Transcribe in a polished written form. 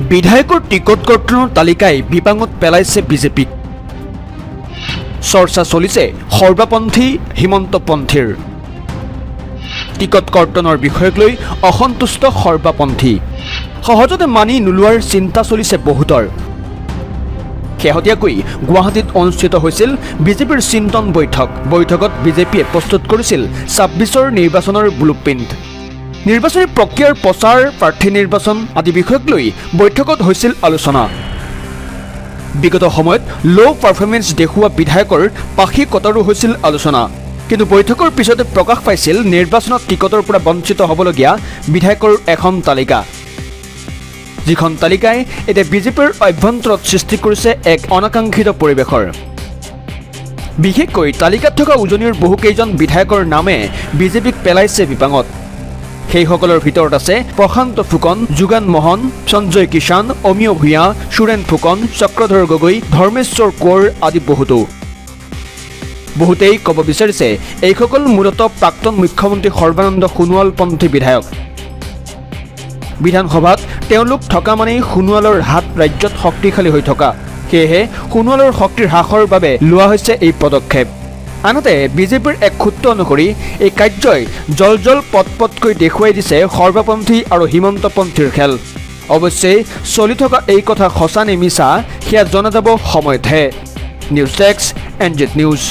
বিধায়কৰ টিকট কৰ্তনৰ তালিকাই বিপাঙত পেলাইছে বিজেপিক। চৰ্চা চলিছে সৰ্বাপন্থী, হিমন্তপন্থীৰ। টিকট কৰ্তনৰ বিষয়ক লৈ অসন্তুষ্ট সৰ্বাপন্থী। সহজতে মানি নোলোৱাৰ চিন্তা চলিছে বহুতৰ। শেহতীয়াকৈ গুৱাহাটীত অনুষ্ঠিত হৈছিল বিজেপিৰ চিন্তন বৈঠক। বৈঠকত বিজেপিয়ে প্ৰস্তুত কৰিছিল 26ৰ নিৰ্বাচনৰ ব্লু প্ৰিণ্ট। নিৰ্বাচনী প্ৰক্ৰিয়াৰ প্ৰচাৰ, প্ৰাৰ্থী নিৰ্বাচন আদি বিষয়ক লৈ বৈঠকত হৈছিল আলোচনা। বিগত সময়ত ল' পাৰফৰ্মেন্স দেখুওৱা বিধায়কৰ পাখি কটাৰো হৈছিল আলোচনা। কিন্তু বৈঠকৰ পিছতে প্ৰকাশ পাইছিল নিৰ্বাচনত টিকটৰ পৰা বঞ্চিত হ'বলগীয়া বিধায়কৰ এখন তালিকা, যিখন তালিকাই এতিয়া বিজেপিৰ অভ্যন্তৰত সৃষ্টি কৰিছে এক অনাকাংক্ষিত পৰিৱেশৰ। বিশেষকৈ তালিকাত থকা উজনিৰ বহুকেইজন বিধায়কৰ নামে বিজেপিক পেলাইছে বিপাঙত। সেইসকলৰ ভিতৰত আছে প্ৰশান্ত ফুকন, যোগেন মহন, সঞ্জয় কিষাণ, অমীয় ভূঞা, সুৰেণ ফুকন, চক্ৰধৰ গগৈ, ধৰ্মেশ্বৰ কোঁৱৰ আদি বহুতো। বহুতেই ক'ব বিচাৰিছে, এইসকল মূলতঃ প্ৰাক্তন মুখ্যমন্ত্ৰী সৰ্বানন্দ সোণোৱালপন্থী বিধায়ক। বিধানসভাত তেওঁলোক থকা মানেই সোণোৱালৰ হাত ৰাজ্যত শক্তিশালী হৈ থকা। সেয়েহে সোণোৱালৰ শক্তিৰ হ্ৰাসৰ বাবে লোৱা হৈছে এই পদক্ষেপ। আনহাতে বিজেপিৰ এক সূত্ৰ অনুসৰি এই কাৰ্যই জল জল পট পটকৈ দেখুৱাই দিছে সৰ্বাপন্থী আৰু হিমন্তপন্থীৰ খেল। অৱশ্যে চলি থকা এই কথা সঁচা নে মিছা, সেয়া জনা যাব সময়তহে। News desk, NZ news.